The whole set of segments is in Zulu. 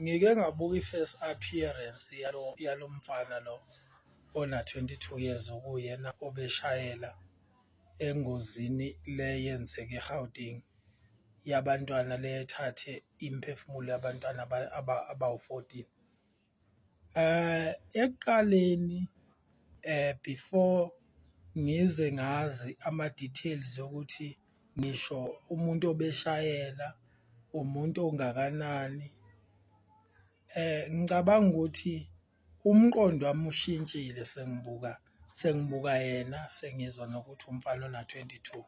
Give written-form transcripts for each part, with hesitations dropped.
Ngike ngabuka i-first appearance yalo mfana lo ona-22 years okuwuyena obeshayela engozini le eyenzeka eGauteng yabantwana le ethathe imiphefumulo yabantwana abawu-14. Ekuqaleni before ngize ngazi ama-details okuthi ngisho umuntu obeshayela umuntu ongakanani, ngicabanga ukuthi umqondo wami ushintshile sengibuka sengibuka yena sengizwa nokuthi umfana ona-22,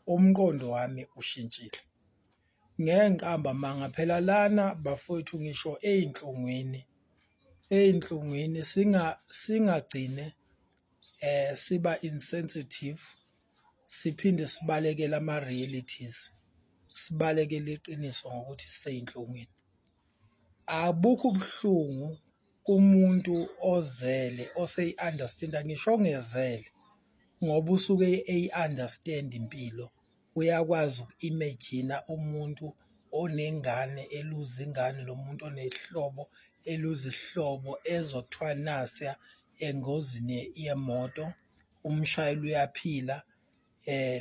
umqondo wami ushintshile. Ngeke ngiqambe amanga phela lana bafowethu ngisho ey'nhlungwini, ey'nhlungwini singagcine siba insensitive siphinde sibalekele ama-realities, sibalekele iqiniso ngokuthi sisey'nhlungwini. Abukho ubuhlungu kumuntu ozele oseyi-understand-a ngisho ongezele ngoba usuke eyi-understand-a impilo. Uyakwazi uku-imejina umuntu onengane eluza ingane nomuntu oney'hlobo eluza isihlobo ezwa kuthiwa nasiya engozini yemoto umshayeli uyaphila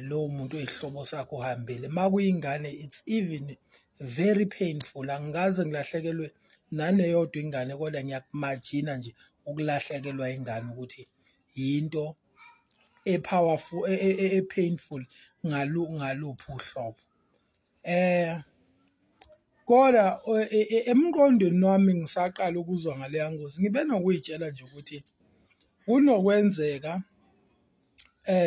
lowo muntu oyisihlobo sakhe uhambile. Uma kuyingane it's even very painful. Angikaze ngilahlekelwe naneyodwa ingane kodwa ngiyaku-imagine-a nje ukulahlekelwa ingane ukuthi yinto e-powerful e-painful ngaluphi uhlobo. Kodwa emqondweni wami ngisaqala ukuzwa ngaleya ngozi ngibe nokuy'tshela nje ukuthi kunokwenzeka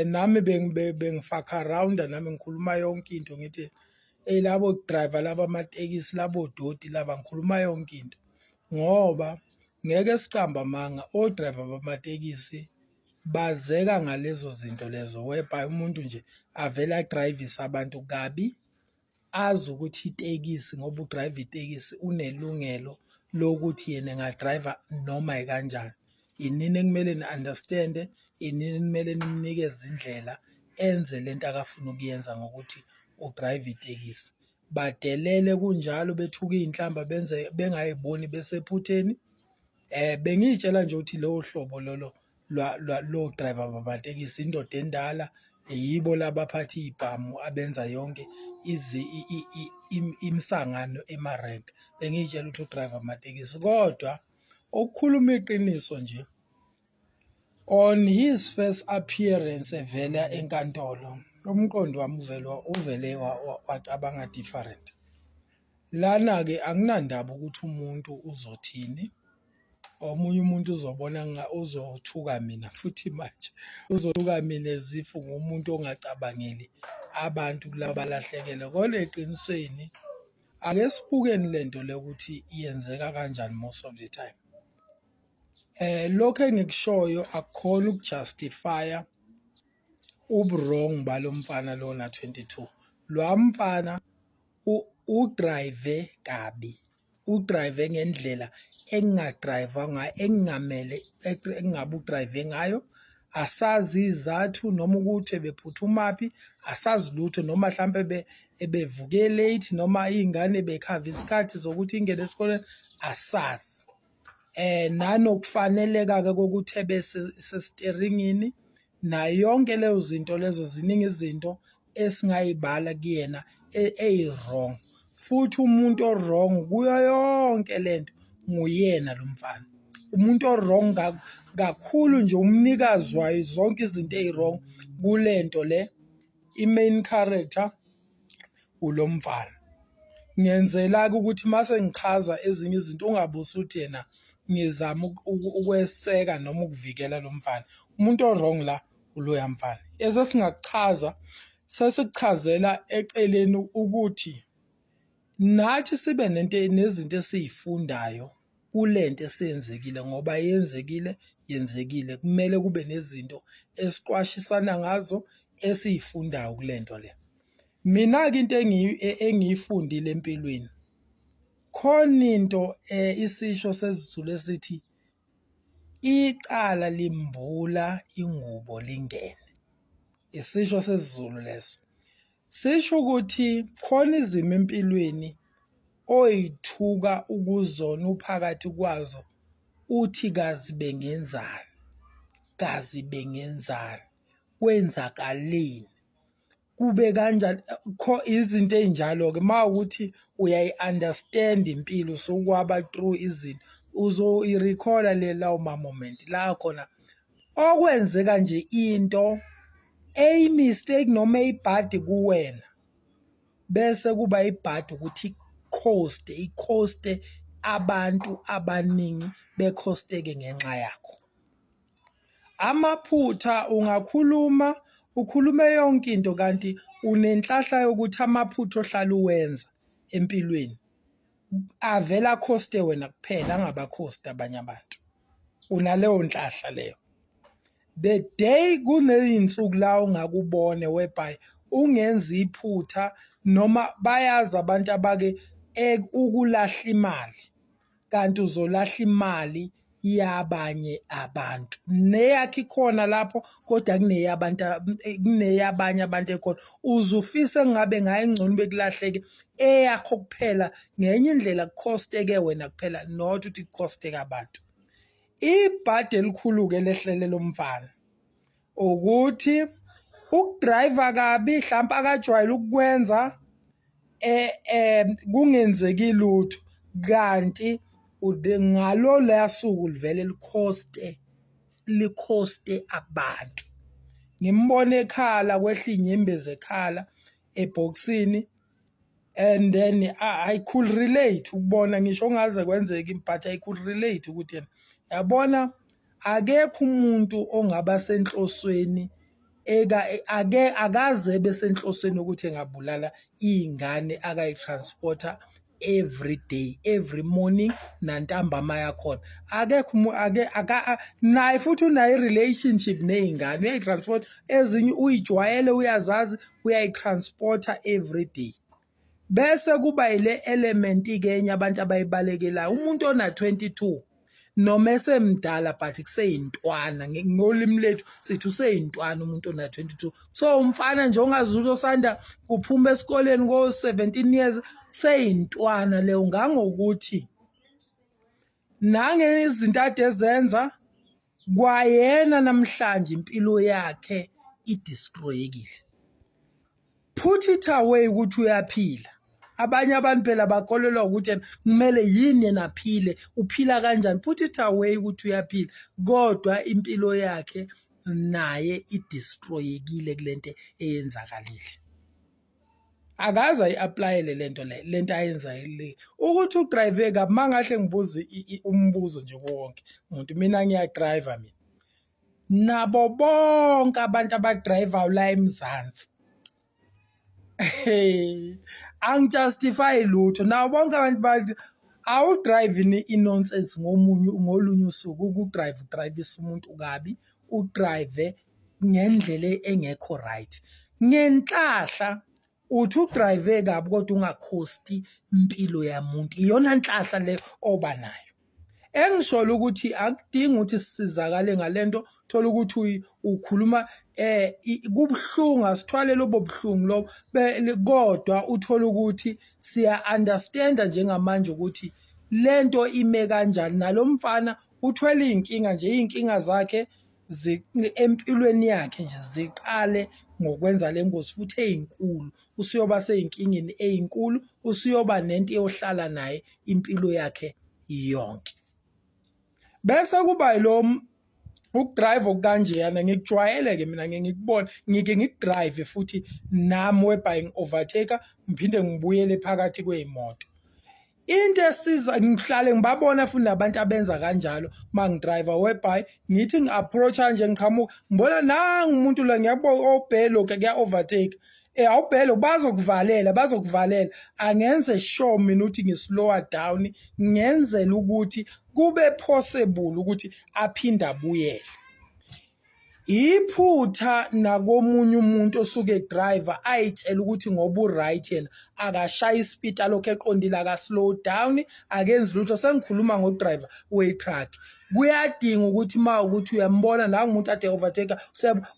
nami bengi-fuck-around-a nami ngikhuluma yonke into ngithi eyi labo driver laba amatekisi labo doti laba ngikhuluma yonke into ngoba ngeke siqambe amanga o-driver bamatekisi bazeka ngalezo zinto lezo whereby umuntu nje avele adrayivise abantu kabi azi ukuthi itekisi ngoba udrayiva itekisi unelungelo lokuthi yena engadrayiva noma yikanjani. Inini ekumele ni-understand-e, inini ekumele nimnikeze indlela enze lento akafuna ukuyenza ngokuthi udrayiva itekisi. Badelele kunjalo bethuka iy'nhlamba benze bengay'boni besephutheni. Bengiy'tshela nje ukuthi lowo hlobo lolo lo-driver bamatekisi indoda endala yibo laba abaphatha iy'bhamu abenza yonke imisangano emarenki. Bengiy'tshela ukuthi u-driver amatekisi kodwa ukukhuluma iqiniso nje on his first appearance evela enkantolo umqondo wami uvele uvele wacabanga different. Lana-ke anginandaba ukuthi umuntu uzothini, omunye umuntu uzobona uzothuka mina futhi manje uzothuka mina as if ngumuntu ongacabangeli abantu kulaba abalahlekelwe kodwa eqinisweni ake sibukeni lento le ukuthi yenzeka kanjani most of the time. Lokhu engikushoyo akukhona uku-justify-a ubu-wrong balo mfana lona 22. Lwa mfana udrayive kabi, udrayive ngendlela engingadrayiva ngayo engingamele engabe udrayive ngayo. Asazi izathu noma ukuthi ebephuthumaphi, asazi lutho noma hlampe ebevuke late noma iy'ngane bekhava isikhathi zokuthi ingene esikoleni, asazi. Nanokufaneleka-ke kokuthi ebe sesiteringini nayo yonke leyo zinto lezo ziningi izinto esingayibala kuyena eyi-wrong. Futhi umuntu o-wrong kuyo yonke lento nguyena lo mfana. Umuntu o-wrong kakhulu nje umnikazi wayo zonke izinto eyi-wrong kule nto le i-main character ulo mfana. Ngenzela-ke ukuthi mase ngichaza ezinye izinto ungabe usuthi yena ngizama ukweseka noma ukuvikela lo mfana. Umuntu o-wrong la uloya mfana. Esesingakuchaza sesikuchazela eceleni ukuthi nathi sibe nento nezinto esiyifundayo kulento eseyenzekile ngoba yenzekile yenzekile kumele kube nezinto esiqwashisana ngazo esiyifundayo kulento le. Mina-ke into engiyifundile empilweni khona into isisho sesiZulu esithi icala limbula ingubo lingene, isisho sesiZulu leso. Sisho ukuthi khona izimo empilweni Oyithuka ukuzona uphakathi kwazo uthi kazi bengenzani, kazi bengenzani, kwenzakaleni, kube kanjani. Izinto ey'njalo-ke uma kuwukuthi uyayi-understand-a impilo usukwaba through izinto, uzoyi-recall-a lawo ma-moment la khona okwenzeka nje into eyi-mistake noma eyibhadi kuwena, bese kuba yibhadi ukuthi ikukhoste, ikhoste abantu abaningi bekhosteke ngenxa yakho. Amaphutha ungakhuluma, ukhulume yonke into kanti unenhlahla yokuthi amaphutha ohlala uwenza empilweni avele akhoste wena kuphela angabakhosti abanye abantu. Unaleyo nhlahla leyo. The day kuney'nsuku la ongake ubone whereby ungenza iphutha noma bayazi abantu abake ukulahla imali, kanti uzolahla imali yabanye abantu. Neyakho ikhona lapho kodwa kuneyabantu kuneyabanye abantu ekhona. Uze ufise engabe ngayingcono bekulahleke eyakho kuphela, ngenye indlela kukhosteke wena kuphela not ukuthi kukhosteke abantu. Ibhadi elikhulu-ke elehlele lo mfana ukuthi ukudrayiva kabi hlampe akajwayele ukukwenza kungenzeki lutho kanti ngalo leya suku livele likhoste, likhoste abantu. Ngimbone ekhala kwehla iy'nyembezi ekhala ebhokisini and then I could relate ukubona ngisho kungaze kwenzeke but I could relate ukuthi yena yabona akekho umuntu ongaba senhlosweni ake akaze ebe senhlosweni yokuthi engabulala iy'ngane akayi-transport-a every day, every morning nantambama yakhona. Akekho ake naye futhi unayo i-relationship ney'ngane uyayi-transport ezinye uyijwayele uyazazi uyayi-transport-a every day. Bese kuba yile element-ke enye abantu abayibalekelayo, umuntu ona-22 noma esemdala but kuseyintwana, ngolimi lethu sithi useyintwana umuntu ona-22. So umfana nje ongazi lutho osanda kuphuma esikoleni ko-17 years, kuseyintwana leyo ngangokuthi nangezinto ade ezenza kwayena namhlanje impilo yakhe i-destroy-ekile. Put it away ukuthi uyaphila. Abanye abantu phela bakholelwa ukuthi yena kumele yini yena aphile, uphila kanjani? Put it away ukuthi uyaphila, kodwa impilo yakhe naye i-destroy-ekile kulento eyenzakalile. Akaze ayi-apply-ele lento le, lento ayenzayo le. Ukuthi udrayive kabi uma ngahle ngibuze umbuzo nje kuwo wonke umuntu, mina ngiyadrayiva mina. Nabo bonke abantu abadrayivayo la eMzansi, angi-justify lutho, nabo bonke abantu bathi awudrayivi i-nonsense ngomunye ngolunye usuku ukudrayiva udrayivise umuntu kabi, udrayive ngendlela engekho right. Ngenhlahla uthi udrayive kabi kodwa ungakhosti impilo yamuntu, iyona nhlahla le oba nayo. Engisholo ukuthi akudingi ukuthi sisizakale ngalento, thola ukuthi ukhuluma kubuhlungu asithwale lobo buhlungu lobo kodwa uthole ukuthi siya-understand-a njengamanje ukuthi lento ime kanjani. Nalo mfana uthwele iy'nkinga nje, iy'nkinga zakhe empilweni yakhe nje ziqale ngokwenza le ngozi futhi ey'nkulu. Usuyoba sey'nkingeni ey'nkulu, usuyoba nento eyohlala naye impilo yakhe yonke. Bese kuba yilo ukudrayiva okukanjeyana ngikujwayele-ke mina ngike ngikubone, ngike ngikudrayive futhi nami whereby ngi-overtake-a ngiphinde ngibuyele phakathi kwey'moto. Into esiza ngihlale ngibabona futhi nabantu abenza kanjalo uma ngidrayiva whereby ngithi ngi-approach-a nje ngiqhamuka ngibona nangu umuntu la ngiyabona obheke lokhu kuya-overtake. Awubheke bazokuvalela, bazokuvalela. Angenze sure mina ukuthi ngi-slow-a down ngenzela ukuthi kube possible ukuthi aphinde abuyele. Iphutha nakomunye umuntu osuke edrayiva ay'tshela ukuthi ngoba u-right yena akashayi isipiti alokhu eqondile aka-slow down akenzi lutho. Sengikhuluma ngodrayiva we-truck. Kuyadinga ukuthi uma ukuthi uyambona nangu umuntu ade overtake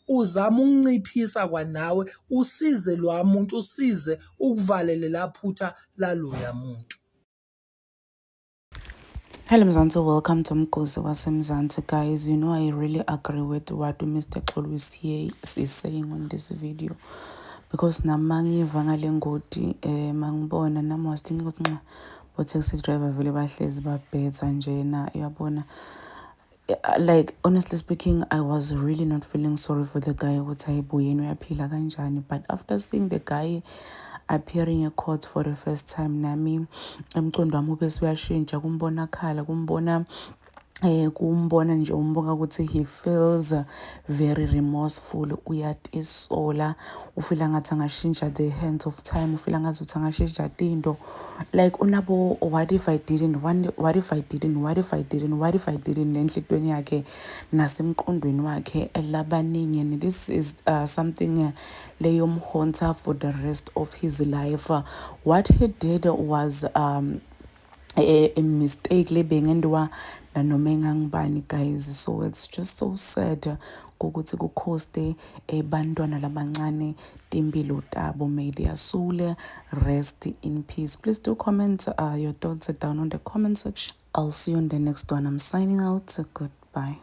uzame ukunciphisa kwanawe usize lowa muntu, usize ukuvalele la phutha laloya muntu. Hello Mzansi, welcome to Mgosi waseMzansi. Guys, you know I really agree with what Mr. Xulu is here is saying on this video. Because nami mangiva ngale ngoti mangibona nami was thinking ukuthi nxa bo taxi driver vele bahlezi babhetha njena, uyabona. Like, honestly speaking, I was really not feeling sorry for the guy ukuthi hayibo, yena uyaphila kanjani? But after seeing the guy appearing in court for the first time, nami emcondo wami ube suyashintsha kumbona khala, kumbona kumbona nje umbuka ukuthi he feels very remorseful, uyatisola, ufila ngathi angashintsha the hands of time, ufila ngathi ukuthi angashintsha tinto. Like, unabo "What if I didn't? What if I didn't? What if I didn't? What if I didn't?" Nenhlitweni yakhe nasemqondweni wakhe labaningi, and this is something leyomhaunta for the rest of his life. What he did was a mistake lebengentiwa nanoma engangibani, guys. So it's just so sad ukuthi kukhoste ebantwana labancane timpilo tabo. May their soul rest in peace. Please do comment your thoughts down on the comment section. I'll see you in the next one. I'm signing out. Goodbye.